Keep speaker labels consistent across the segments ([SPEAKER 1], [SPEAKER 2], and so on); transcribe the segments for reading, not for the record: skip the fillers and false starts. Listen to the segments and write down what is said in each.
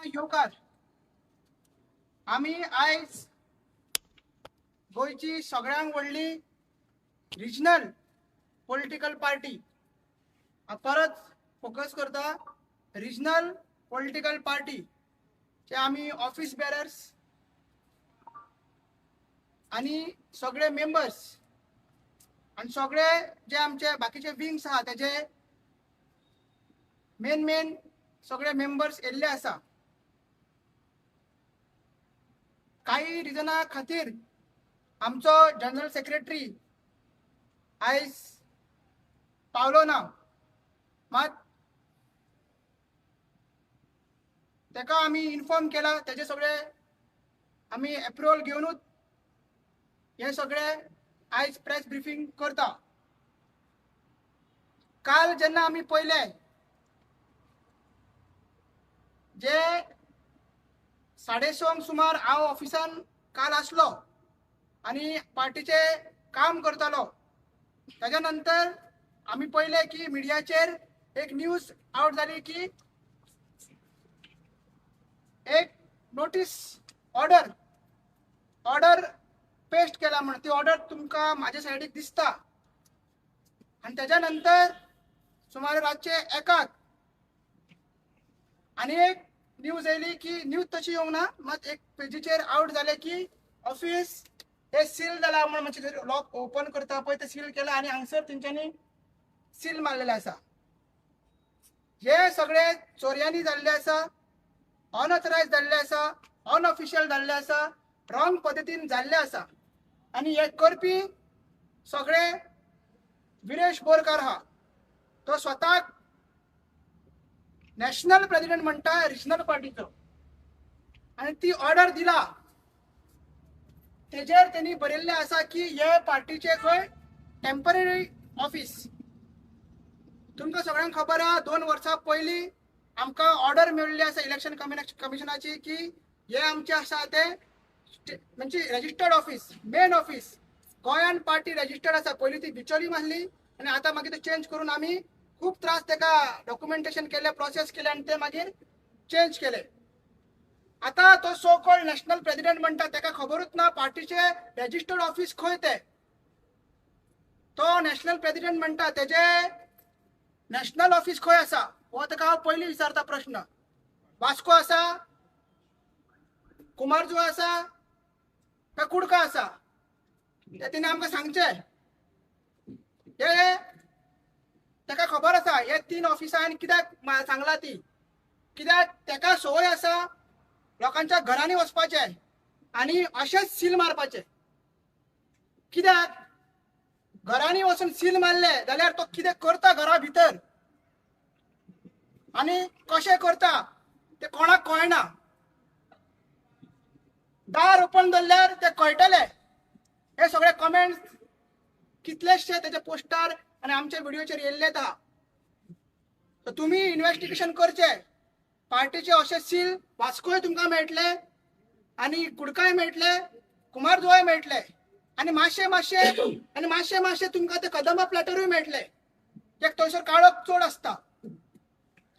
[SPEAKER 1] येवकार। आमी आयज गोंयची सगळ्यांक व्हडली रिजनल पॉलिटिकल पार्टी, परत फोकस करता रिजनल पॉलिटिकल पार्टी चे आमी ऑफिस बेरर्स आनी सगळे मेंबर्स आनी सगळे जे आमचे बाकीचे विंग्स आहा तेजे मेन मेन सगळे मेंबर्स येल्ले आसा। काही रिजना खातीर आमचो जनरल सेक्रेटरी आयज पावलो ना, मात तेका आमी इन्फॉर्म केला, तेजे सगळे आमी एप्रुवल घेवनूच हे सगळे आयज प्रेस ब्रिफींग करता। काल जेन्ना आमी पळयले जे 6:30 सुमार हांव ऑफिसान काल आसलो आनी पार्टीचे काम करतालो, ताज्या नंतर आमी पळयले की मिडियाचेर एक न्यूज आवट जाली की एक नोटीस ऑर्डर ऑर्डर पेस्ट केला म्हणून, ती ऑर्डर तुमकां म्हाज्या सायडीक दिसता। आनी ताज्या नंतर सुमार रातचे 1 आनी एक न्यूज आयली की न्यूज तशी येवंक ना, मात एक पेजीचेर आवट जालें की ऑफिस हे सील जाला म्हण, म्हणजे लॉक ओपन करता पळय ते सील केला आनी हांगसर तेंच्यांनी सील मारलेलें आसा। हे सगळे चोरयांनी जाल्ले आसा, अनऑथरायज जाल्ले आसा, अनऑफिशियल जाल्ले आसा, रॉंग पद्दतीन जाल्ले आसा आनी हे करपी सगळे विरेश बोरकार हा, तो स्वताक नॅशनल प्रेसिडेंट म्हणटा रिजनल पार्टीचो आनी ती ऑर्डर दिला, तेजेर तेणी बरयल्लें आसा की हे पार्टीचे खंय टेम्पररी ऑफिस। तुमकां सगळ्यांक खबर आहा, 2 वर्सां पयलीं आमकां ऑर्डर मेळिल्ली आसा इलेक्शन कमिशनाची की हे आमचे आसा ते म्हणजे रजिस्टर्ड ऑफिस, मेन ऑफिस गोंयान पार्टी रजिस्टर्ड आसा। पयलीं ती बिचोली मारली आनी आतां मागीर ते चेंज करून आमी खूब त्रास तेका डॉक्युमेंटेशन केले, प्रोसेस केले आनी ते मागीर चेंज केले। आतां तो सो कॉल्ड नॅशनल प्रेसिडेंट म्हणटा तेका खबरूच ना पार्टीचे रजिस्टर्ड ऑफिस खंय ते। तो नॅशनल प्रेसिडेंट म्हणटा तेजे नॅशनल ऑफिस खंय आसा हो तेका हांव पयलीं विचारता प्रश्न। वास्को आसा, कुमारजुआ आसा काय कुडका आसा ते तेणी आमकां सांगचें। हे तेका खबर आसा हे 3 ऑफिसां आनी कित्याक सांगला ती, कित्याक तेका संवय आसा लोकांच्या घरांनी वचपाचें आनी अशेंच सील मारपाचें। कित्याक घरांनी वचून सील मारले जाल्यार तो कितें करता घरा भितर आनी कशें करता तें कोणाक कळना। दार ओपन दवरल्यार ते कळटले। हे सगळे कमेंट्स कितलेशे तेजे पोस्टर आनी आमच्या व्हिडिओचेर येयल्ले आहा। तर तुमी इन्वेस्टिगेशन करचें, पार्टीचे अशे सील वास्कोय तुमकां मेळटले आनी कुडकाय मेळटले, कुमारजुआय मेळटले आनी मातशे मातशे आनी मातशे मातशे तुमकां ते कदंबा प्लॅटरूय मेळटले। एक थंयसर काळोख चड आसता,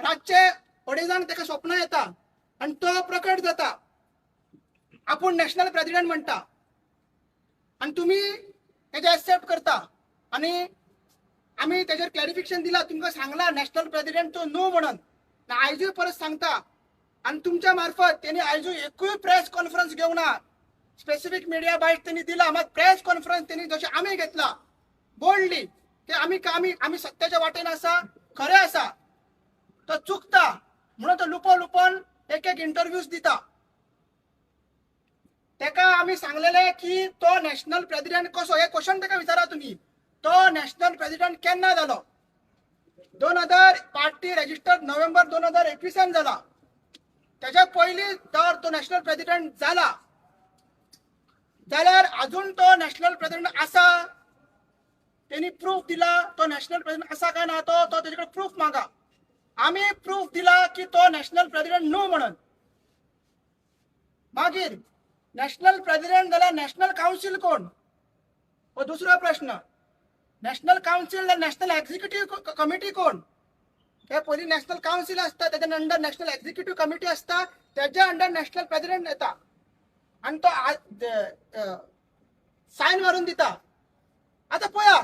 [SPEAKER 1] रातचे 2.5 जांक तेका स्वप्न येता आनी तो प्रकट जाता, आपूण नॅशनल प्रेसिडेंट म्हणटा आनी तुमी तेजें एक्सेप्ट करता। आनी आमी तेजेर क्लॅरिफिकेशन दिला, तुमकां सांगला नॅशनल प्रेसिडेंट तो न्हू म्हणून, आयजूय परत सांगता। आनी तुमच्या मार्फत तेणी आयजूय एकूय प्रेस कॉन्फरन्स घेवंक ना, स्पेसिफीक मिडिया बायट तेणी दिला, मात प्रेस कॉन्फरन्स तेणी जशें आमी घेतला बोल्डली ते आमी आमी आमी सत्याच्या वाटेन आसा, खरें आसा, तो चुकता म्हणून तो लुपो लुपोन एक एक इंटरव्यूज दिता। तेका आमी सांगलेले की तो नॅशनल प्रेसिडेंट कसो, हे क्वेश्चन तेका विचारा तुमी, तो नॅशनल प्रेसिडेंट केन्ना जालो? 2000 पार्टी रजिस्टर्ड नोव्हेंबर 2021 जाला, तेच्या पयलीं तर तो नॅशनल प्रेसिडेंट जाला जाल्यार अजून तो नॅशनल प्रेसिडेंट आसा? तेणी प्रूफ दिला तो नॅशनल प्रेसिडेंट आसा काय ना, तो तेजे कडेन प्रूफ मागा। आमी प्रूफ दिला की तो नॅशनल प्रेसिडेंट न्हू म्हणून। मागीर नॅशनल प्रेसिडेंट जाल्यार नॅशनल कावन्सील कोण हो दुसरो प्रश्न। नॅशनल कावन्सील जाल्यार नॅशनल एक्झिक्युटीव कमिटी कोण? हे पयलीं नॅशनल कावन्सील आसता, तेच्या अंडर नॅशनल एक्झिक्युटीव कमिटी आसता, तेच्या अंडर नॅशनल प्रेसिडेंट येता आनी तो सायन मारून दिता. आतां पळया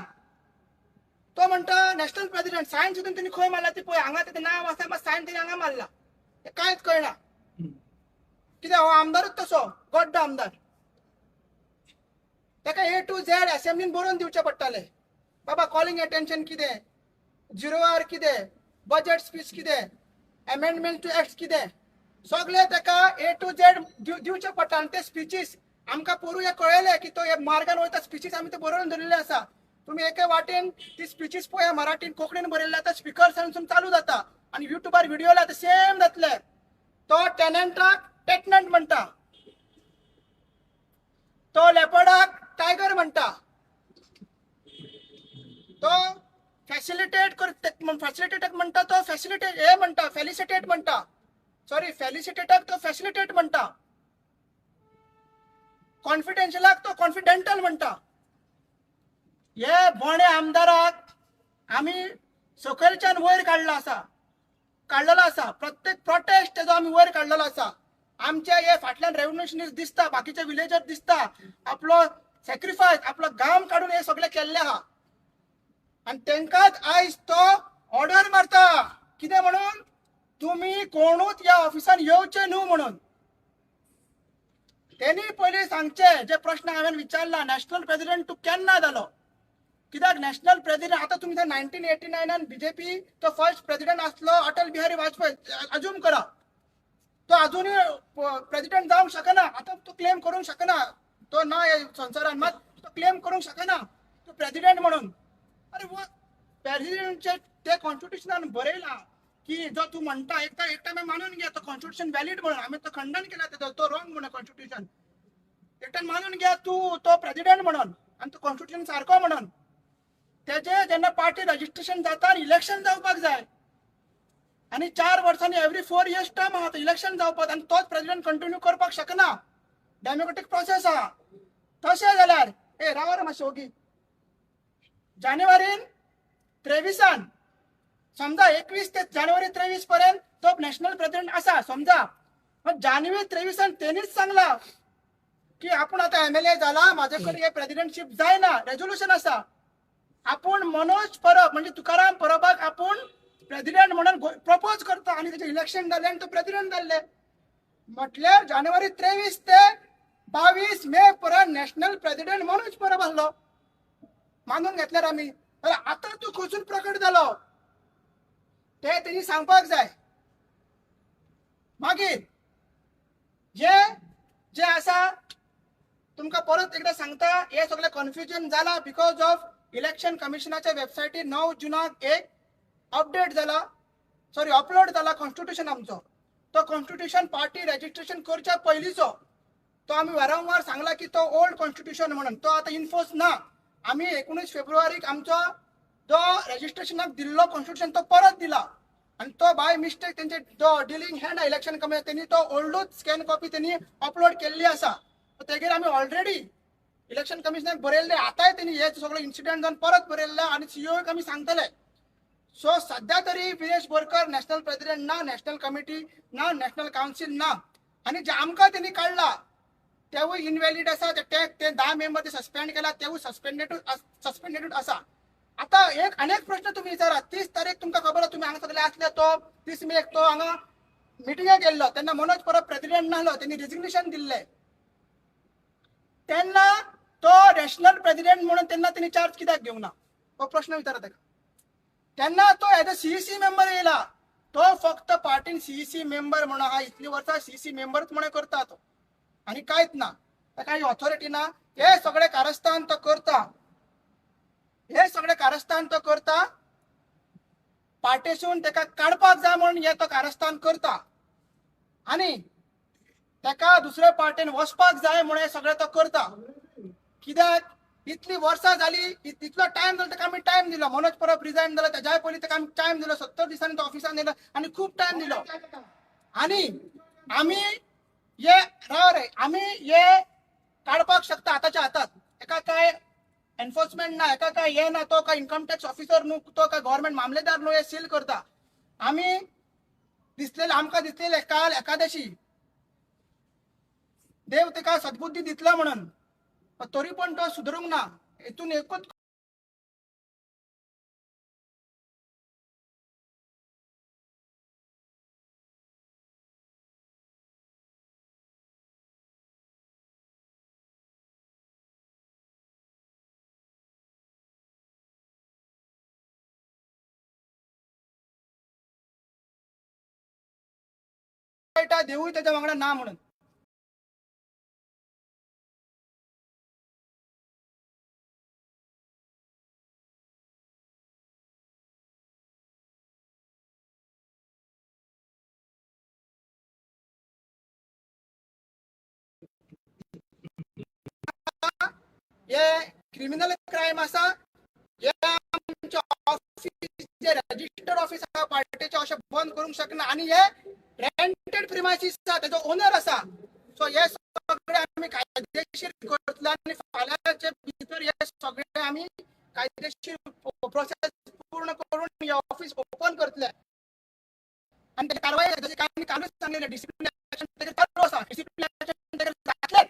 [SPEAKER 1] तो म्हणटा नॅशनल प्रेसिडेंट, सायन सुद्दां तेणी खंय मारला ती पळय, हांगा तेजें नांव आसा मात सायन तेणी हांगा मारला, तें कांयच कळना. कित्याक हो आमदारूच तसो गोड्डो आमदार, ताका ए टू झेड असेंब्लीन बरोवन दिवचें पडटालें, बाबा कॉलिंग एटेन्शन कितें, झिरो our कितें, बजेट स्पीच कितें, एमेंडमेंट टू एक्ट कितें, सगळें ताका ए टू झेड दिवचें पडटा. आनी ते स्पिचीस आमकां पोरूं हें कळयलें की तो हे मार्गान वयता, स्पिचीस आमी ते बरोवन दवरिल्ले आसा. तुमी एके वाटेन ती स्पिचीस पळया, मराठीन कोंकणीन बरयल्ले आतां स्पिकर्सांसून चालू जाता आनी युट्यूबार व्हिडियो आतां सेम जातले. तो टेनंटाक टेटनंट म्हणटा, तो लेपर्डाक टायगर म्हणटा, तो फॅसिलिटेट फॅसिलिटेटक म्हणटा, तो फॅसिलिटेट हे म्हणटा, फेलिसिटेट म्हणटा, सॉरी फेलिसिटेटाक तो फॅसिलिटेट म्हणटा, कॉन्फिडेन्शियलाक तो कॉन्फिडेंटल म्हणटा. हे बोणे आमदाराक आमी सकयलच्यान वयर काडलो आसा, काडलेलो आसा. प्रत्येक प्रोटेस्ट तेजो आमी वयर काडलेलो आसा. आमचे हे फाटल्यान रेव्होल्युशनिस्ट दिसता, बाकीचे विलेजर दिसता, आपलो सॅक्रिफायस आपलो घाम काडून हे सगळे केल्ले आहा. आनी तेंकाच आयज तो ऑर्डर मारता कितें म्हणून, तुमी कोणूच ह्या ऑफिसान येवचे न्हू म्हणून. तेणी पयलीं सांगचें, जे प्रश्न हांवें विचारला, नॅशनल प्रेसिडेंट तूं केन्ना जालो, कित्याक नॅशनल प्रेसिडेंट आतां तुमी 1989 बीजेपी तो फर्स्ट प्रेसिडेंट आसलो अटल बिहारी वाजपेयी, अज्यूम करा तो अजूनय प्रेसिडेंट जावंक शकना, आतां तो क्लेम करूंक शकना, तो ना हे संवसारान, मात तो क्लेम करूंक शकना तो प्रेसिडेंट म्हणून. अरे वो प्रेसिडेंटचे ते कॉन्स्टिट्युशनान बरयला की जो तूं म्हणटा एकटा एकटा आमी मानून घे तो कॉन्स्टिट्युशन व्हॅलीड म्हणून, आमी तो खंडन केला तेजो, तो रॉंग म्हणून कॉन्स्टिट्युशन, एकट्यान मानून घे तूं तो प्रेसिडेंट म्हणून आनी तो कॉन्स्टिट्युशन सारको म्हणून. तेजे जेन्ना पार्टी रजिस्ट्रेशन जाता आनी इलेक्शन जावपाक जाय, आनी 4 वर्सांनी एवरी 4 इयर्स टर्म आहा, तो इलेक्शन जावपाक आनी तोच प्रेसिडेंट कंटिन्यू करपाक शकना, डेमोक्रेटीक प्रोसेस आहा. तशें जाल्यार ए राव रे मातशें ओगी, जानेवारीन 23 समजा 21 ते जानेवारी 23 पर्यंत तो नॅशनल प्रेसिडेंट आसा समजा, जानेवारी 23 तेणीच सांगला की आपूण आतां MLA जाला, म्हाजे कडेन हे प्रेसिडेंटशीप जायना, रेजोल्युशन आसा, आपूण मनोज परब म्हणजे तुकाराम परबाक आपूण प्रेसिडेंट म्हणून प्रपोज करता आनी तेजें इलेक्शन जालें आनी तो प्रेसिडेंट जाल्ले. म्हटल्यार जानेवारी 23 ते 22 मे पर्यंत नॅशनल प्रेसिडेंट मनोज परब आसलो, मानून घेतल्यार आमी. जाल्यार आतां तूं खंयसून प्रकट जालो ते तेणी सांगपाक जाय. मागीर जे जे आसा तुमकां परत एकदां सांगता, हे सगळें कन्फ्युजन जाला because of election कमिशनाच्या वेबसायटीर 9 जुनाक एक अपडेट जाला, सॉरी अपलोड जाला कॉन्स्टिट्युशन आमचो, तो कॉन्स्टिट्युशन पार्टी रजिस्ट्रेशन करच्या पयलींचो, तो आमी वारंवार सांगला की तो ओल्ड कॉन्स्टिट्युशन म्हणून, तो आतां इनफोर्स ना. आमी 19 फेब्रुवारीक आमचो जो रजिस्ट्रेशनाक दिल्लो कॉन्स्टिट्युशन तो परत दिला आनी तो बाय मिस्टेक तेंचे जो डिलींग हँड इलेक्शन कमिशन तेणी तो ओल्डूच स्कॅन कॉपी तेणी अपलोड केल्ली आसा. तेगेर आमी ऑलरेडी इलेक्शन कमिशनाक बरयल्ले, आतांय तेणी हे सगळे इन्सिडंट जावन परत बरयल्ले आनी सीओक आमी सांगतले. सो सद्या तरी विरेश बोरकर नॅशनल प्रेसिडेंट ना, नॅशनल कमिटी ना, नॅशनल कावन्सील ना, आनी जे आमकां तेणी काडला तेवूय इनव्हॅलीड आसा. ते 10 मेंबर ते सस्पेंड केला तेवूय सस्पेंडेडूच आसा. आतां एक अनेक प्रश्न तुमी विचारा. 30 तारीख तुमकां खबर आसा, तुमी हांगा सगळे आसले, तो 30 मेक तो हांगा मिटिंगेक गेल्लो तेन्ना मनोज परब प्रेसिडेंट नासलो, तेणी रेजिग्नेशन दिल्लें तेन्ना तो नॅशनल प्रेसिडेंट म्हणून तेन्ना तेणी चार्ज कित्याक घेवंक ना हो प्रश्न विचारा ताका. तेन्ना तो एज अ सीईसी मेंबर येयला, तो फक्त पार्टीन सीईसी मेंबर म्हणून आहा, इतली वर्सां सीईसी मेंबरूच म्हणून करता तो आनी कांयच ना, ताका ऑथॉरिटी ना. हे सगळे कारस्थान तो करता, हे सगळे कारस्थान तो करता, पार्टेसून ताका काडपाक जाय म्हणून हे तो कारस्थान करता आनी ताका दुसऱ्या पार्टेन वचपाक जाय म्हणून हे सगळें तो करता. कित्याक इतली वर्सां जाली, इतलो टायम जालो ताका आमी टायम दिलो. मनोज परब रिजायन जालो तेज्याय पयलीं ताका आमी टायम दिलो, 70 दिसांनी तो ऑफिसान येयलो आनी खूब टायम दिलो. आनी आमी हे राव रे, आमी हे काडपाक शकता आतांच्या हातात, एका काय एनफोर्समेंट ना, एका काय हे ना, तो काय इन्कम टॅक्स ऑफिसर न्हू, तो काय गव्हर्मेंट मामलेदार न्हू, हे सील करता. आमी दिसलेले, आमकां दिसलेले काल एकादशी, देव तेका सद्बुद्धी दितला म्हणून, तरी पण तो सुदरूंक ना. हेतून एकूच देवूय तेच्या वांगडा ना म्हणून. हे क्रिमिनल क्रायम आसा. हे आमच्या ऑफिस जे रजिस्टर्ड ऑफिस आसा पार्टीचे अशें बंद करूंक शकना आनी हे रेंटेड प्रिमायसीस आसा, तेजो ओनर आसा. सो हे सगळे आमी कायदेशीर करतले आनी फाल्यांचे भितर हे सगळे आमी कायदेशीर प्रोसेस पूर्ण करून हे ऑफिस ओपन करतले आनी तेजी कारवाय जशें काय आमी कालूच सांगलेलें, डिसिप्लीन एक्शन तेजेर चालू आसा, डिसिप्लीन एक्शन तेजेर जातलेच,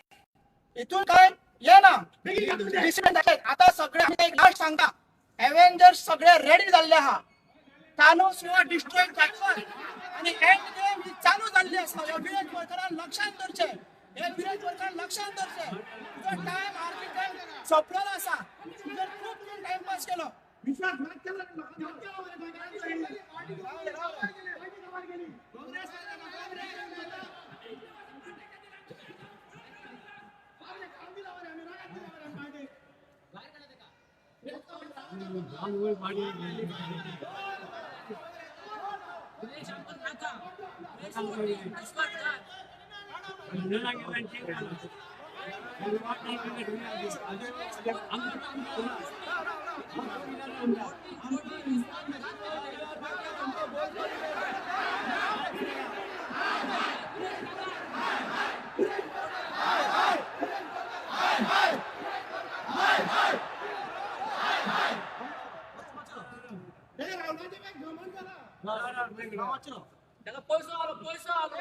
[SPEAKER 1] हितून काय ये ना, डिसिप्लीन जातलेच. आतां सगळे आमी एक लास्ट सांगता, एव्हेंजर्स सगळे रेडी जाल्ले आहा, थानोस हो डिस्ट्रॉय जातलो आनी एंड गेम ही चालू जाल्ली आसा. ह्या विरेश बोरकारान लक्षांत दवरचें, हे विरेश बोरकारान लक्षांत दवरचें, तुजो टायम आर्दी टायम सोंपलेलो आसा, तुजो खूब तुवें टायमपास केलो.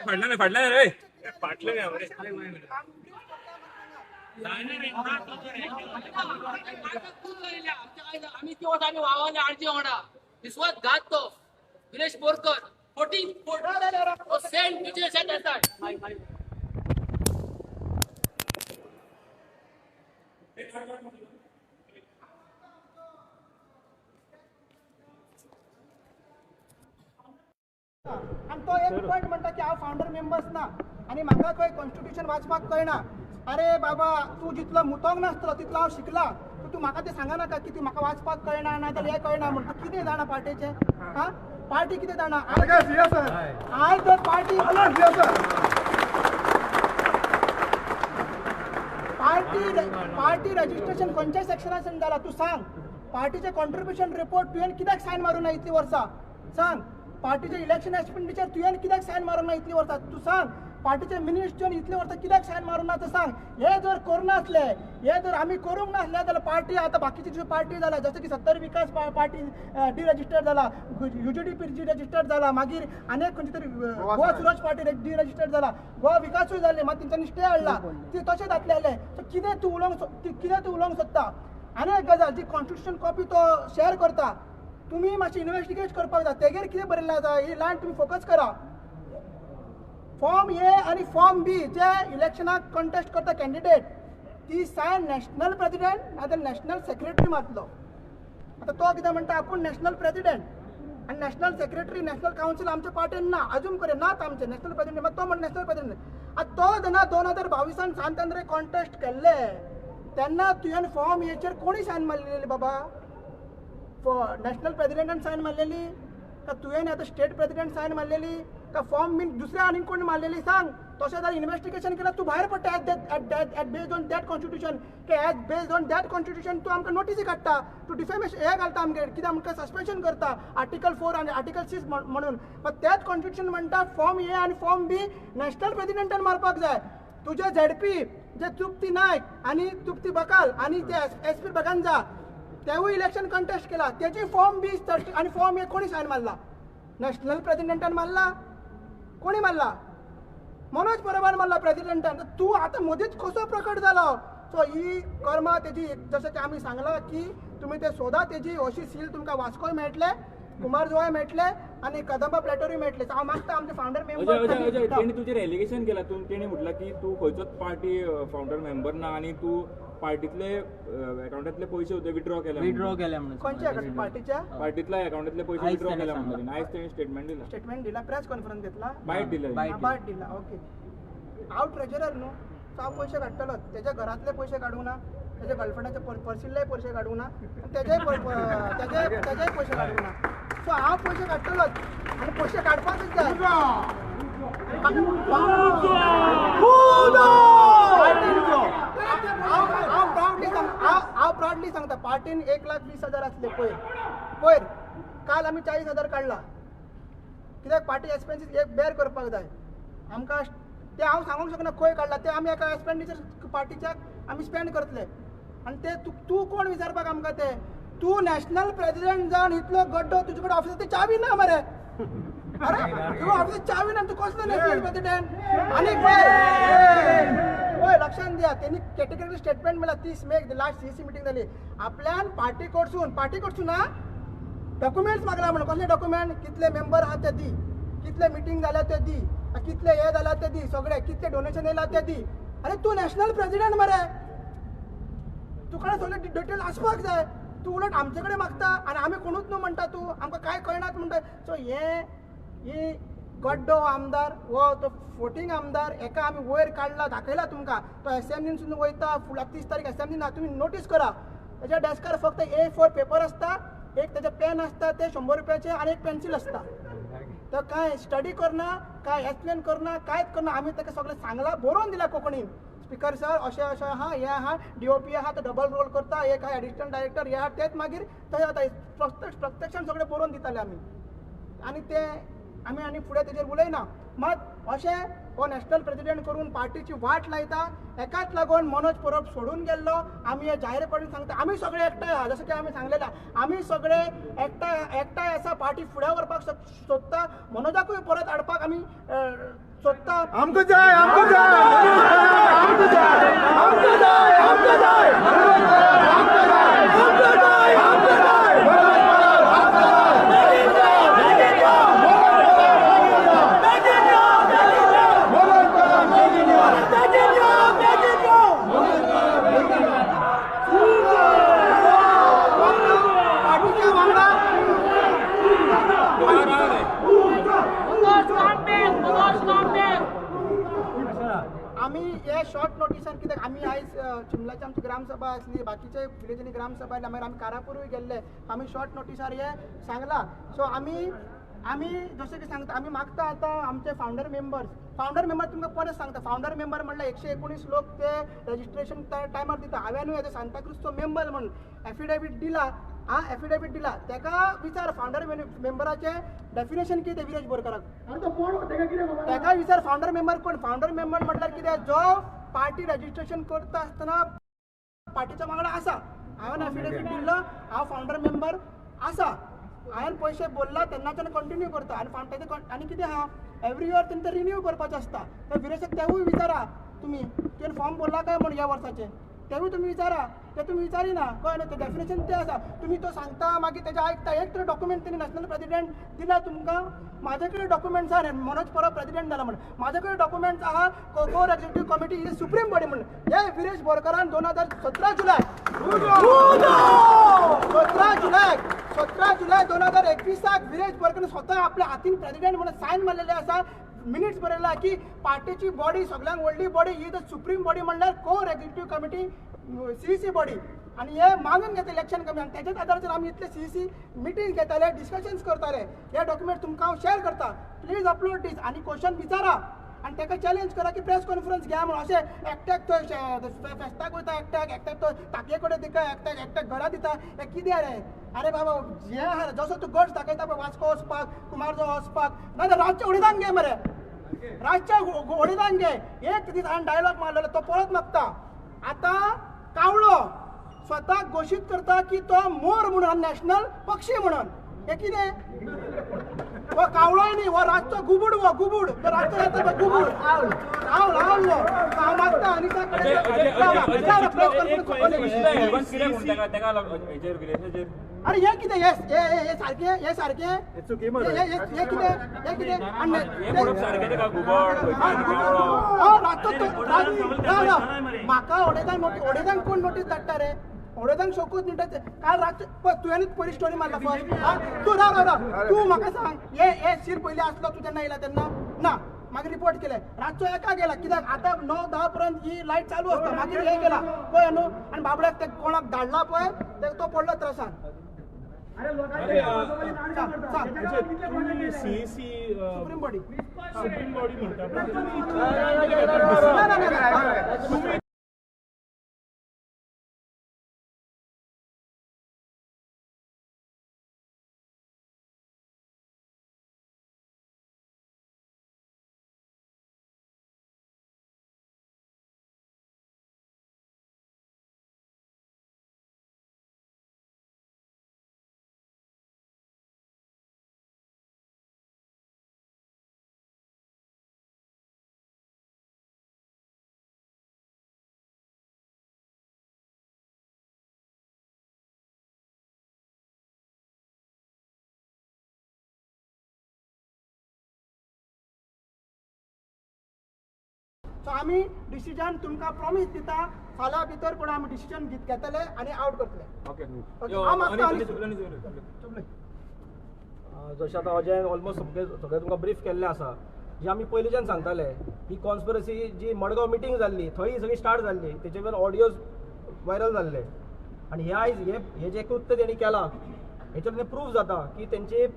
[SPEAKER 2] फाडलं रे, फाटलं रे.
[SPEAKER 3] आम्ही किंवा आम्ही वावाले आरजी वांगडा विश्वासघात तो विरेश बोरकर 14 सेंट विजय सेंट.
[SPEAKER 1] आनी तो एक पॉयंट म्हणटा की हांव फावंडर मेंबर्स ना आनी म्हाका खंय कॉन्स्टिट्युशन वाचपाक कळना. अरे बाबा, तूं जितलो मुतोंक नासतलो तितलो हांव शिकला, तूं म्हाका तें सांगा नाका की तूं म्हाका वाचपाक कळना ना जाल्यार हें कळना म्हण. तूं कितें जाणा पार्टेचें? हा, पार्टी कितें जाणा? आयज जर पार्टी पार्टी पार्टी रजिस्ट्रेशन खंयच्या सेक्शनासून जाला तूं सांग. पार्टीचे कॉन्ट्रिब्युशन रिपोर्ट तुवें कित्याक सायन मारूं ना इतलीं वर्सां सांग. पार्टीचे इलेक्शन एक्सपेंडिचर तुवें कित्याक सायन मारूं ना इतलीं वर्सां तूं सांग. पार्टीचे मिनिट्स तुवें इतलीं वर्सां कित्याक सायन मारूं ना तें सांग. हे जर करनासले, हे जर आमी करूंक नासले जाल्यार पार्टी आतां बाकीची ज्यो पार्टी जाला, जशें की सत्तर विकास पार्टी डिरजिस्टर्ड जाला, UGDP deregistered जाला, मागीर आनी खंयची तरी गोवा सुरज पार्टी डिरजिस्टर्ड जाला, गोवा विकासूय जाल्ली, मात तेंच्यांनी स्टे हाडला, ती तशें जातलें जालें. सो कितें तूं उलोवंक, कितें तूं उलोवंक सोदता? आनी एक गजाल, जी कॉन्स्टिट्युशन कॉपी तो शेअर करता, तुमी मातशें इन्वेस्टिगेट करपाक जाय तेगेर कितें बरयल्लें आसा, ही लायन तुमी फोकस करा. फॉर्म ए आनी फॉर्म बी जे इलेक्शनाक कंटेस्ट करता कॅन्डिडेट, ती सायन नॅशनल प्रेजिडेंट नाजाल्यार नॅशनल सेक्रेटरी मारतलो. आतां तो कितें म्हणटा, आपूण नॅशनल प्रेजिडेंट आनी नॅशनल सेक्रेटरी नॅशनल कावन्सील आमच्या पार्टीन ना, अजून करें नात आमचे नॅशनल प्रेजिडेंट, मात तो म्हणटा नॅशनल प्रेजिडेंट. आतां तो जेन्ना 2022 सांत आंद्रे कॉन्टेस्ट केल्ले तेन्ना तुवें फॉर्म एचेर कोणी सायन मारलेली बाबा? नॅशनल प्रेजिडेंटान सायन मारलेली का तुवें आतां स्टेट प्रेजिडेंट सायन मारलेली का फॉर्म बीन दुसऱ्या आनीक कोण मारलेली सांग. तशें जाल्यार इन्वेस्टिगेशन केल्यार तूं भायर पडटा at based on that constitution, की as based on that constitution तूं आमकां नोटीसी काडटा, तूं डिफेमेशन हें घालता आमगेर, कितें आमकां सस्पेन्शन करता आर्टिकल 4 आनी आर्टिकल 6 म्हणून. मात त्याच कॉन्स्टिट्युशन म्हणटा फॉर्म ए आनी फॉर्म बी नॅशनल प्रेजिडेंटान मारपाक जाय. तुजे झेडपी जे तृप्ती नायक आनी तृप्ती बकाल आनी ते SP Braganza तेवूय इलेक्शन कंटेस्ट केला, तेजी फॉर्म बी आनी फॉर्म ए कोणी सायन मारला? नॅशनल प्रेजिडेंटान मारला. कोणी मारला? मनोज परबान मारला प्रेजिडेंटान. तूं आतां मदींच कसो प्रकट जालो? सो ही कर्मा तेजी, जशें की आमी सांगलां की तुमी ते सोदा तेजी अशी सील तुमकां वास्कोय मेळटले, कुमारजुवाय मेळटले आनी कदंबा प्लॅटोरूय मेळटले. हांव मागता आमचे फावंडर मेंबर
[SPEAKER 2] तेणी तुजेर एलिगेशन केला, तेणी म्हटलां की तूं खंयचोच पार्टी फावंडर मेंबर ना आनी तूं पार्टीतले अकाउंटांतले पयशे होते विड्रॉ केले.
[SPEAKER 4] विड्रॉ केले म्हणून
[SPEAKER 1] खंयच्या पार्टीच्या
[SPEAKER 2] पार्टीतल्या अकाउंटांतले पयशे विड्रॉ केले म्हणून आयज तेणी स्टेटमेंट दिला.
[SPEAKER 1] स्टेटमेंट दिला, प्रेस कॉन्फरन्स घेतला,
[SPEAKER 2] बायट दिला,
[SPEAKER 1] बायट दिला. ओके, हांव ट्रेजरर न्हू, सो हांव पयशे काडटलो. तेज्या घरांतले पयशे काडूंक ना, तेज्या गर्लफ्रेंडाचे पर्सिल्ले पयशे काडूंक ना, तेजेय तेजेय पयशे काडूंक ना. सो हांव पयशे काडटलोच आनी पयशे काडपाकूच जाय. हांव प्रावडली सांगता, पार्टीन 1,20,000 आसले पयर, पयर काल आमी 40,000 काडला. कित्याक पार्टी एक्सपेन्सीस एक बेर करपाक जाय आमकां. ते हांव सांगूंक शकना खंय काडला ते, आमी एका एक्सपेंडिचर पार्टीच्याक आमी स्पेंड करतले. आनी ते तूं कोण विचारपाक आमकां ते? तूं नॅशनल प्रेजिडेंट जावन इतलो गड्डो, तुजे कडेन ऑफिसाची चावी ना मरे. अरे तुका ऑफिसाची चावी ना, तूं कसलो नॅशनल प्रेजिडेंट? आनी पळय लक्षांत दिया, तेणी कॅटेगरी स्टेटमेंट म्हणल्यार 30 मेक लास्ट CC meeting जाली. आपल्यान पार्टी कडसून ना डॉक्युमेंट्स मागला म्हणून. कसले डॉक्युमेंट? कितले मेंबर आहा ते दी, कितले मिटींग जाल्या ते दी, कितले हे जाला ते दी, सगळे कितले डोनेशन येयला ते दी. अरे तूं नॅशनल प्रेजिडेंट मरे, तुका सगळे डिटेल आसपाक जाय. तूं उलट आमचे कडेन मागता आनी आमी कोणूच न्हू म्हणटा, तूं आमकां कांय कळनात म्हणटा. सो हे गड्डो आमदार हो तो फोटींग आमदार, हेका आमी वयर काडला, दाखयला तुमकां. तो एसेंब्लीन वयता, फुडल्या 30 तारीख एसेंब्लीन ना, तुमी नोटीस करा. तेज्या डेस्कार फक्त A4 paper आसता, एक तेजें पेन आसता ते 100 रुपयाचे आनी एक पेन्सील आसता. तो कांय स्टडी करना, कांय एक्सप्लेन करना, कांयच करना. आमी ताका सगळें सांगलां, बरोवन दिलां कोंकणीन. स्पिकर सर अशें अशें आहा, हें आहा, DOP आहा, तो डबल रोल करता, एक आहा एडिशनल डायरेक्टर, हे आहा तेच मागीर तशें जाता. प्रत्यक्षान सगळें बरोवन दिताले आमी आनी ते आमी आनी फुडें तेजेर उलयना. मात अशें हो नॅशनल प्रेजिडेंट करून पार्टीची वाट लायता. एकाच लागून मनोज परब सोडून गेल्लो. आमी हे जाहीरपणान सांगता, आमी सगळे एकठांय आहा, जशें की आमी सांगलेलें, आमी सगळे एकठांय आसा, पार्टी फुडें व्हरपाक सोदता. मनोजाकूय परत हाडपाक आमी सोदता.
[SPEAKER 5] आमकां जाय, आमकां जाय, आमकां जाय, आमकां जाय, आमकां जाय, आमकां जाय, आमकां जाय, आमकां जाय.
[SPEAKER 1] आमी हे शॉर्ट नोटिसान, कित्याक आमी आयज चिमलाची आमची ग्रामसभा आसली, बाकीचे विलेजींनी ग्रामसभा आसली, मागीर आमी कारापुरूय गेल्ले, आमी शॉर्ट नोटिसार हे सांगलां. सो आमी आमी जशें की सांगता, आमी मागता आतां आमचे फावंडर मेंबर्स, फावंडर मेंबर तुमकां परत सांगता, फावंडर मेंबर म्हणल्यार 119 लोक ते रजिस्ट्रेशन टायमार दिता. हांवें न्हू सांताक्रूजचो मेंबर म्हणून एफिडेवीट दिला, आं एफिडेवीट दिला, तेका विचार फावंडर मेंबराचें डेफिनेशन कितें विरेश बोरकराक, तेका विचार फावंडर मेंबर कोण. फावंडर मेंबर म्हटल्यार कितें, जो पार्टी रजिस्ट्रेशन करता आसतना पार्टीच्या वांगडा आसा. हांवें एफिडेवीट दिल्लो, हांव फावंडर मेंबर आसा, हांवें पयशे भरला तेन्नाच्यान कंटिन्यू करता. आनी तेजें आनी कितें आहा, एवरी इयर तेंकां रिन्यू करपाचें आसता. तर विरेशाक तेवूय विचारा तुमी, तुवें फॉर्म भरला काय म्हूण ह्या वर्साचें, तेवूय तुमी विचारा. ते तुमी विचारिना, कळ्ळें न्हू? तें डेफिनेशन तें आसा. तुमी तो सांगता मागीर तेजें आयकता. एक तरी डॉक्युमेंट तेणी नॅशनल प्रेजिडेंट दिला तुमकां? म्हाजे कडेन डॉक्युमेंट्स आहा, मनोज परब प्रेजिडेंट जाला म्हण म्हाजे कडेन डॉक्युमेंट्स आहा. Core executive committee is supreme body म्हण हे विरेश बोरकरान 2017 जुलय 17 जुलय 2021 विरेश बोरकरान स्वता आपल्या हातीन प्रेजिडेंट म्हणून सायन मारलेले आसा. मिनिट्स बरयला की पार्टीची बॉडी सगळ्यांक व्हडली body he the supreme body म्हणल्यार core executive committee CEC body. आनी हे मानून घेता इलेक्शन कमिशन. तेच्याच आदाराचेर आमी इतले CEC meeting घेताले, डिस्कशन्स करताले. हे डॉक्युमेंट तुमकां हांव शेअर करता, प्लीज अपलोड दीस आनी क्वेश्चन विचारा आनी ताका चॅलेंज करा की प्रेस कॉन्फरन्स घ्या म्हणून. अशें एकट्याक तो फेस्ताक वयता, एकट्याक एकट्याक तो टाकये कडेन दिता, एकट्याक एकट्याक घरा दिता, हें कितें रे? अरे बाबा, हें आहा जसो तूं गट्स दाखयता पळय वास्को वचपाक, कुमारजुंवा वचपाक, नाजाल्यार रातचें उडिदान घे मरे, रातच्या उडिदान घे. एक दीस हांवें डायलॉग मारलेलो, तो परत मागता. आतां कावळो स्वताक घोशीत करता की तो मोर म्हणून, नॅशनल पक्षी म्हणून. हें कितें? हो कावळोय न्ही, हो रातचो गुबूड, हो गुबूड रातचो येता गुबूड आवल आवल हो हांव मागता आनी अरे हे कितें हे हे सारकें हे सारकें हे कितें हे कितें रातचो म्हाका ओडेदान ओडेदान कोण नोटीस धाडटा रे? ओडेदान शोकूच न्ही. काल रातचो पळय तुवेंच पयली स्टोरी मारला फर्स्ट. तूं राव राव राव तूं म्हाका सांग हे हे सीर पयलीं आसलो तूं तेन्ना येयला तेन्ना ना? मागीर रिपोर्ट केले रातचो एका गेला कित्याक आतां 9-10 पर्यंत ही लायट चालू आसता. मागीर हे गेला पळय न्हू आनी बाबड्याक ते कोणाक धाडला पळय तो पडलो त्रासान. Supreme body
[SPEAKER 4] supreme body म्हणटा.
[SPEAKER 1] सो आमी डिसिजन तुमकां प्रॉमीस दिता फाल्यां भितर पूण आमी डिसिजन घेतले आनी आवट करतले.
[SPEAKER 2] ओके
[SPEAKER 1] हांव मागता.
[SPEAKER 6] जशें आतां अजय ऑलमोस्ट सगळें सगळें तुमकां ब्रीफ केल्लें आसा. जी आमी पयलींच्यान सांगताले ही कॉन्स्पिरसी जी मडगांव मिटींग जाल्ली थंय ही सगळी स्टार्ट जाल्ली, तेचे वयल्यान ऑडियोज व्हायरल जाल्ले आनी हे आयज हे जे कृत्य तेणी केलां हेच्यातल्यान प्रूफ जाता की तेंचे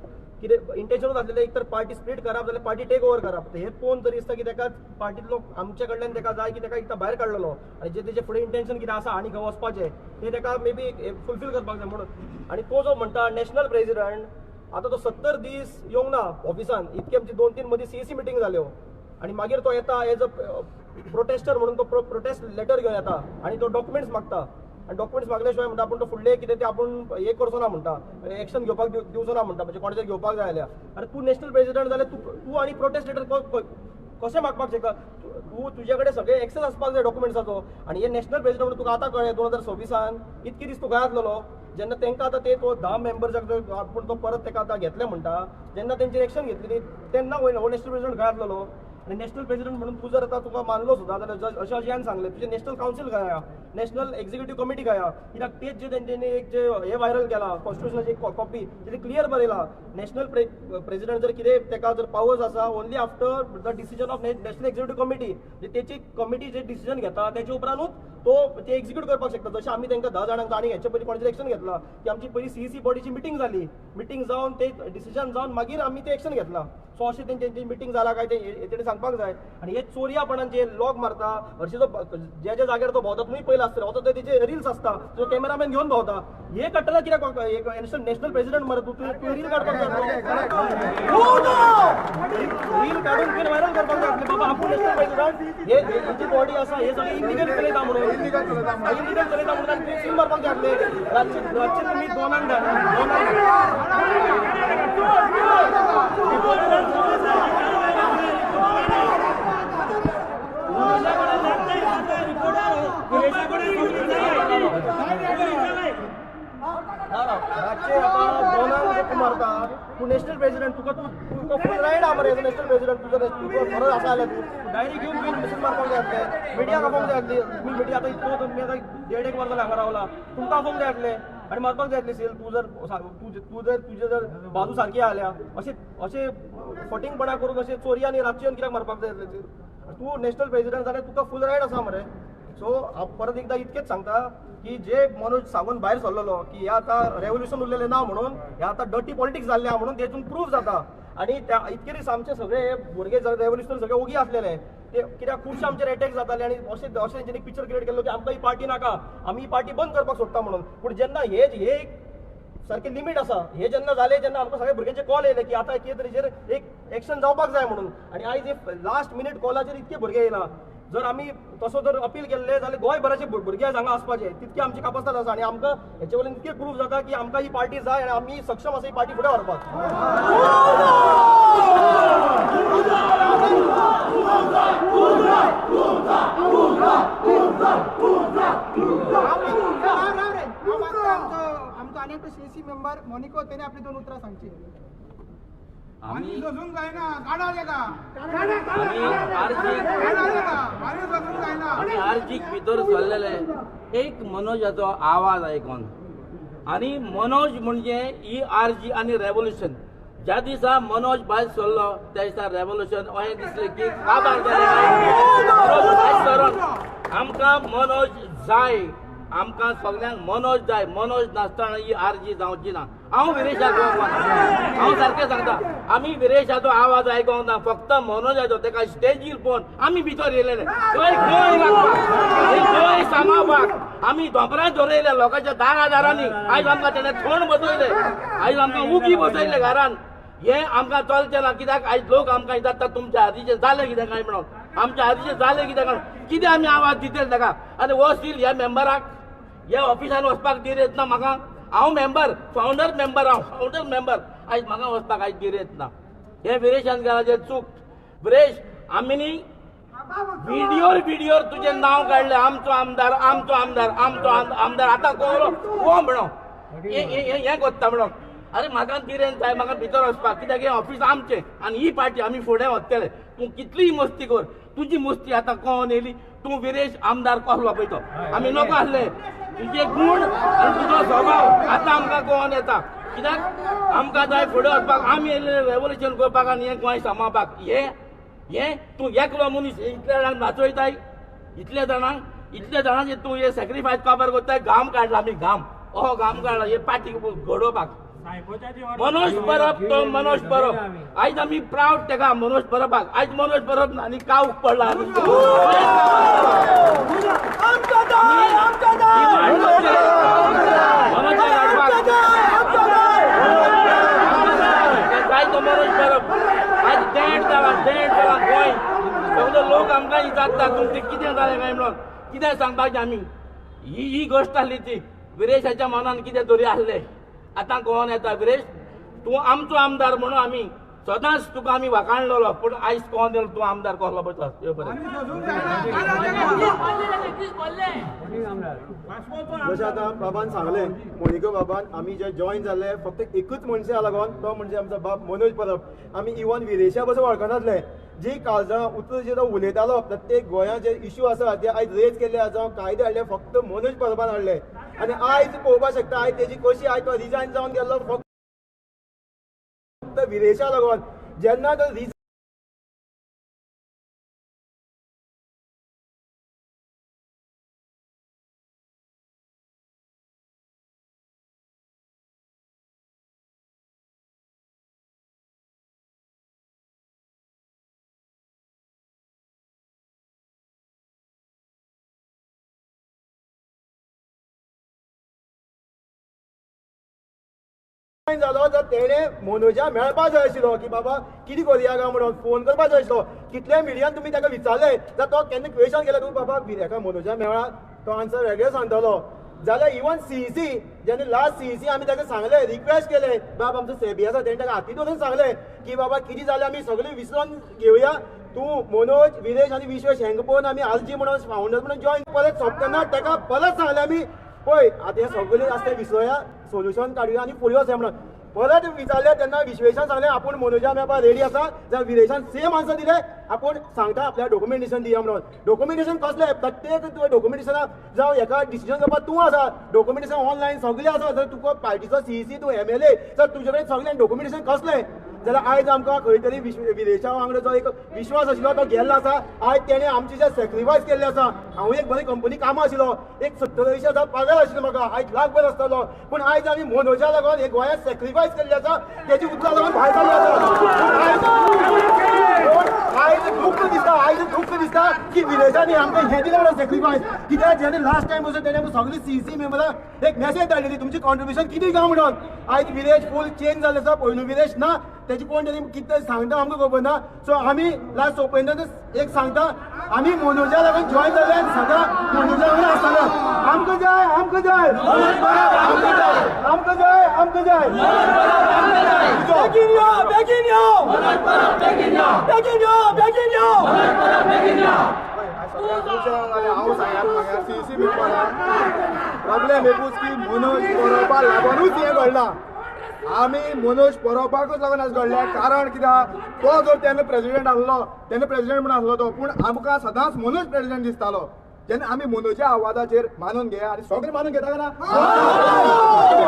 [SPEAKER 6] कितें इंटेन्शनूच आसलेलें एक तर पार्टी स्प्लीट करप जाल्यार पार्टी टेक ओवर करप. हे पळोवन तरी दिसता की तेका पार्टींतलो आमचे कडल्यान तेका जाय की तेका एकदां भायर काडलेलो आनी जे तेजे फुडें इंटेन्शन कितें आसा आनी खंय वचपाचें तें तेका मे बी फुलफील करपाक जाय म्हणून. आनी तो जो म्हणटा नॅशनल प्रेजिडंट आतां तो 70 दीस येवंक ना ऑफिसान, इतके आमची 2-3 मदीं सीईसी मिटींग जाल्यो आनी मागीर तो येता एज अ प्रोटेस्टर म्हणून तो प्रोटेस्ट लेटर घेवन येता आनी तो डॉक्युमेंट्स मागता आनी डॉक्युमेंट्स मागल्या शिवाय म्हणटा आपूण तो फुडलें कितें तें आपूण हें करचो ना म्हणटा, एक्शन घेवपाक दिवचो ना म्हणटा, म्हणजे कोणाचेर घेवपाक जाय जाल्यार. आरे तूं नॅशनल प्रेजिडंट जाल्यार तूं तूं आनी प्रोटेस्ट लेटर कशें मागपाक शकता? तूं तुजे कडेन सगळें एक्सेस आसपाक जाय डॉक्युमेंट्साचो. आनी हे नॅशनल प्रेजिडंट म्हणून तुका आतां कळ्ळें 2026 इतके दीस तूं खंय आसलेलो जेन्ना तांकां आतां ते तो 10 मेंबर्साक आपूण तो परत ताका आतां घेतले म्हणटा जेन्ना तेंचेर एक्शन घेतली तेन्ना हो नॅशनल प्रेजिडंट खंय आसलेलो? आनी नॅशनल प्रेजिडंट म्हणून तूं जर आतां तुका मानलो सुद्दां जाल्यार अशें अजयान सांगलें तुजें नॅशनल कावन्सील खंय आहा, नॅशनल एक्झिक्युटीव कमिटी खंय आहा? कित्याक तेच जे तेंच्यांनी एक जे हे व्हायरल केला कॉन्स्टिट्युशनाची एक कॉपी तेजें क्लियर बरयला नॅशनल प्रेजिडंट जर कितें तेका जर पावर्स आसा only after the decision of national executive committee, म्हणजे तेची कमिटी जे डिसिजन घेता तेचे उपरांतूच तो ते एक्झिक्यूट करपाक शकता. जशें आमी तांकां 10 जाणांक आनी हेचे पयलीं कोणाचेर एक्शन घेतला की आमची पयली सीईसी बॉडीची मिटींग जाली, मिटींग जावन ते डिसिजन जावन मागीर आमी ते एक्शन घेतला. सो अशें तेंची मिटींग जाला काय तें तेणी सांगपाक जाय. आनी हे चोरयापणान जे लॉग मारता हरशीं तो ज्या ज्या जाग्यार तो भोंवता तुमी पयला आसतलें, वता तेजे रिल्स आसता जो कॅमेरामॅन घेवन भोंवता. हे काडटना कित्याक नॅशनल प्रेजिडंट मरे तूं रील काडपाक जाय, रील काडून तुवें व्हायरल करपाक जाय बाबा आपूण नॅशनल प्रेजिडंट, हे हेची बॉडी आसा हे सगळें इलिगल चलयता म्हणून, इलिगल चलयता म्हणून आनी तुवें सील मारपाक जाय आसलें. रातचे रातचे तुमी दोनांक रातचे आतां दोनांक तूं मारता, तूं नॅशनल प्रेजिडंट तुका तुका फूल रायट आहा मरे एज नॅशनल प्रेजिडंट, तुजो तुका खरो आसा जाल्यार तूं डायरेक्ट घेवन तुवें मशीन मारपाक जाय आसलें, मिडियाक आपोवंक जाय आसली. तुमी मिडिया आतां इतको तुमी आतां 1.5-1 वर्सां हांगा रावला, तुमकां आपोवंक जाय आसलें आनी मारपाक जाय आसली सील. तूं जर तूं जर तुजे जर बाजू सारकी आसल्या अशें अशें फटींगपणां करून अशें चोरयानी रातचे येवन कित्याक मारपाक जाय आसलें सील? तूं नॅशनल प्रेजिडंट जाल्यार तुका फूल रायट आसा मरे. सो हांव परत एकदां इतकेंच सांगता की जे मनोज सांगून भायर सरलेलो की हे आतां रेवोल्युशन उरलेलें ना म्हणून, हे आतां डर्टी पॉलिटिक्स जाल्लें आहा म्हणून तेतून प्रूफ जाता. आनी त्या इतके दीस आमचे सगळे भुरगे रेवोल्युशन सगळे ओगी आसलेले ते कित्याक खुबशे आमचेर एटॅक जाताले आनी अशें अशें तेंच्यांनी पिक्चर क्रिएट केल्लो की आमकां ही पार्टी नाका, आमी ही पार्टी बंद करपाक सोदता म्हणून. पूण जेन्ना हे एक सारकें लिमीट आसा, हे जेन्ना जालें तेन्ना आमकां सगळे भुरग्यांचे कॉल येयले की आतां कितें तरी हेजेर एक एक्शन जावपाक जाय म्हणून. आनी आयज हे लास्ट मिनीट कॉलाचेर इतके भुरगे येयला. जर आमी तसो जर अपील केल्ले जाल्यार गोंयभराचे भुरगे हांगा आसपाचे तितकी आमची कापास्ताद आसा आनी आमकां हेचे वयल्यान इतके प्रूफ जाता की आमकां ही पार्टी जाय आनी आमी सक्षम आसा ही पार्टी फुडें व्हरपाक.
[SPEAKER 1] आमचो आनी एकटो सीसी मेंबर मोनिको तेणे आपली दोन उतरां सांगची.
[SPEAKER 3] आमी आरजीक भितर सरलेले एक मनोजाचो आवाज आयकोन आनी मनोज म्हणजे ही आरजी आनी रेवोल्युशन. ज्या दिसा मनोज भायर सरलो त्या दिसा रेवोल्युशन अशें दिसलें की काबार जालें. मनोज भायर सरोन आमकां मनोज जाय, आमकां सगल्यांक मनोज जाय. मनोज नासतना ही आरजी जावची ना. हांव विरेशाक हांव सारकें सांगता, आमी विरेशाचो आवाज आयकोंक ना, फक्त मनोजाचो. तेका स्टेजीर पळोवन आमी भितर येयलेले थंय गोंय राखपाक, गोंय सांबाळपाक आमी दोंगरां दवरयले लोकांच्या दारा दारांनी. आयज आमकां तेणें थोंड बसयले, आयज आमकां उगी बसयले घरान. हें आमकां चलचें ना, कित्याक आयज लोक आमकां विचारता तुमच्या आरजीचें जालें कितें काय म्हणून, आमच्या आरजीचें जालें कितें काय, कितें आमी आवाज दितले ताका. आनी हो सील ह्या मेंबराक ह्या ऑफिसान वचपाक धीर येतना म्हाका. हांव मेंबर, फावंडर मेंबर, हांव फावंडर मेंबर, आयज म्हाका वचपाक आयज धीर येतना. हें विरेशान केलाचें चूक. विरेश, आमी न्ही व्हिडियोर व्हिडियोर तुजें नांव काडलें, आमचो आमदार, आमचो आमदार, आमचो आमदार. आतां कोण कोण म्हणो हें कोत्ता म्हणून. अरे म्हाका गिरेन जाय, म्हाका भितर वचपाक, कित्याक हें ऑफिस आमचें आनी ही पार्टी आमी फुडें वतले. तूं कितलीय मस्ती कर, तुजी मस्ती आतां कोण येयली. तूं विरेश आमदार कसलो पळय तो आमी नको आसले. तुजे गूण आनी तुजो स्वभाव आतां आमकां कोण येता, कित्याक आमकां जाय फुडें वचपाक. आमी येयले रेवोल्युशन करपाक आनी हें गोंय सांबाळपाक. हें हें तूं एकलो मनीस इतल्या जाणांक नाचयताय, इतल्या जाणांक, इतल्या जाणांचे तूं हे सॅक्रिफायस काबार करताय. घाम काडला आमी, घाम, हो घाम काडला हे पार्टी घडोवपाक. मनोज परब तो मनोज परब, आयज आमी प्रावड तेका मनोज परबाक. आयज मनोज परब ना आनी काव पडला. जाय तो मनोज परब आयज देड जाला, देड जाला गोंय. सगळे लोक आमकां विचारता तुमचें कितें जालें काय म्हणून. कितें सांगपाचें आमी? ही ही गोश्ट आसली ती विरेशाच्या मनान कितें तरी आसलें. आतां गोवन येता विरेश, तूं आमचो आमदार म्हणून आमी सदांच तुका आमी वाखाणलेलो, पूण आयज कोण दिलो तूं आमदार कसलो पळय बरें.
[SPEAKER 5] जशें आतां बाबान सांगलें, मोनिको बाबान, आमी जे जॉयन जाल्ले फक्त एकूच मनशा लागून, तो म्हणजे आमचो बाब मनोज परब. आमी इवन विरेशा पसून वळखनासले. जी काळजां उतरां जे तो उलयतालो, प्रत्येक गोंयांत जे इश्यू आसा ते आयज रेज केल्ले आसा, जावं कायदे हाडले फक्त मनोज परबान हाडले. आनी आयज पळोवपाक शकता आयज तेजी कशी आयज तो रिजायन जावन गेल्लो फक्त विरेशा लागून. जेन्ना तो रिजायन जालो तर तेणें मनोजा मेळपा जाय आशिल्लो की बाबा कितें करुया काय म्हणून फोन करपा जाय आशिल्लो. कितल्या मिडियान तुमी ताका विचारलें जाल्यार तो केन्ना क्वेशन केलें तूं बाबा हेका मनोजा मेळ्ळा, तो आन्सर वेगळें सांगतलो. जाल्यार इवन सीईसी जेन्ना लास्ट सीईसी आमी ताका सांगलें, रिक्वेस्ट केलें, बाब आमचो सेबी आसा, तेणें ताका हाती दवरून सांगलें की बाबा कितें जालें आमी सगळें विसरून घेवया, तूं मनोज, विरेश आनी विश्वेश हांकां पळोवन आमी आरजी म्हणून फावंडर म्हणून जॉयन. परत सोंपतना ताका परत सांगलें आमी, पळय आतां हें सगळें आसा तें विसरोया, सोल्युशन काडुया आनी फुडें वचया म्हणून. परत विचारलें तेन्ना विश्वेशान सांगलें आपूण मनोजा मेळपा रेडी आसा. जाल्यार विरेशान सेम आन्सर दिलें, आपूण सांगता आपल्या डॉक्युमेंटेशन दिया म्हणून. डॉक्युमेंटेशन कसलें? प्रत्येक तुवें डॉक्युमेंटेशना जावं हेका डिसिजन करपाक तूं आसा, डॉक्युमेंटेशन ऑनलायन सगळें आसा. जर तुका पार्टीचो सीईसी, तूं एमएलए, जर तुजे कडेन सगळें डॉक्युमेंटेशन कसलें? जाल्यार आयज आमकां खंय तरी विरेशा वांगडा जो एक विश्वास आशिल्लो तो गेल्लो आसा. आयज तेणें आमचे जे सॅक्रिफायस केल्ले आसा. हांव एक बरी कंपनी कामां आशिल्लो, एक 70-80 हजार पगार आशिल्लो म्हाका, आयज लाखभर आसतलो. पूण आयज आमी मनोजा लागून हे गोंयांत सॅक्रिफायस केल्ले आसा, तेजी उतरां लागून भायर जाल्लो आसा. आयज दुख्ख दिसता, आयज दुख्ख दिसता की विरेशांनी आमकां हें दिलें म्हणून सॅक्रिफायस. कित्याक जेन्ना लास्ट टायम वचून तेणें आमकां सगळी सीसी मेंबराक एक मॅसेज धाडलेली तुमची कॉन्ट्रिब्युशन कितें काय म्हणून. आयज विरेश फूल चेंज जाल्लो आसा, पयलू विरेश ना, तेजी कोण तेणी कितें सांगता आमकां खबर ना. सो आमी लास्ट सोंपयतना एक सांगता, आमी मनोजा लागून जॉयन जाल्ले आनी सदां मनोजा वांगडा आसतले. आमकां जाय, आमकां जाय, आमकां जाय, आमकां जाय, आमकां जाय. बेगीन यो, बेगीन यो, बेगीन यो, बेगीन यो.
[SPEAKER 7] हांव सांगल्यार सीसी मेंबरा प्रॉब्लेम एकूच की मनोज परबा लागूनच हें घडलां. आमी मनोज परबाकूच लागून आज घडलें. कारण कित्याक तो जर तेन्ना प्रेजिडेंट आसलो, तेन्ना प्रेजिडेंट म्हूण आसलो तो, पूण आमकां सदांच मनोज प्रेजिडेंट दिसतालो. जेन्ना आमी मनोजा आवाजाचेर मानून घे आनी सगळे मानून घेता काय ना,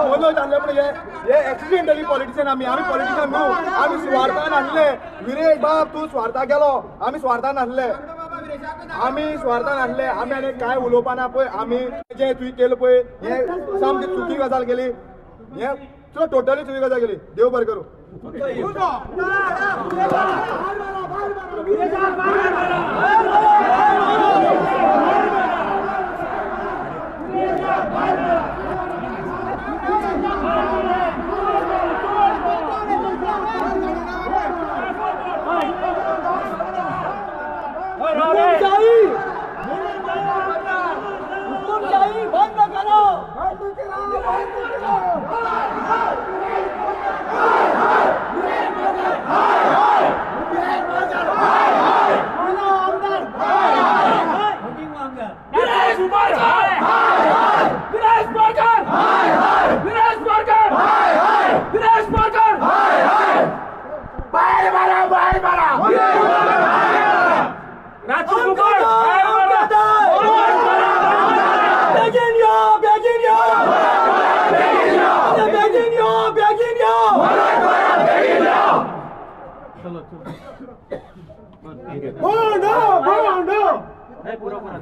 [SPEAKER 7] मनोज हाडले म्हण हे एक्सिडेंटली पॉलिटिशियन. आमी आमी पॉलिटिशियन न्हू, आमी सुवार्थान हाडले. विरेश बाब तूं स्वार्थाक गेलो, आमी स्वार्थान हाडले, आमी स्वार्थान हाडले. आमी आनी कांय उलोवपा ना. पळय आमी जें तुवें केलें पळय हें सामकी चुकी गजाल केली, हें टोटली चुकी गजाल केली. देव बरें करूं.
[SPEAKER 1] बंद करो.
[SPEAKER 5] Bondo, bondo.
[SPEAKER 3] पूरा पूरा.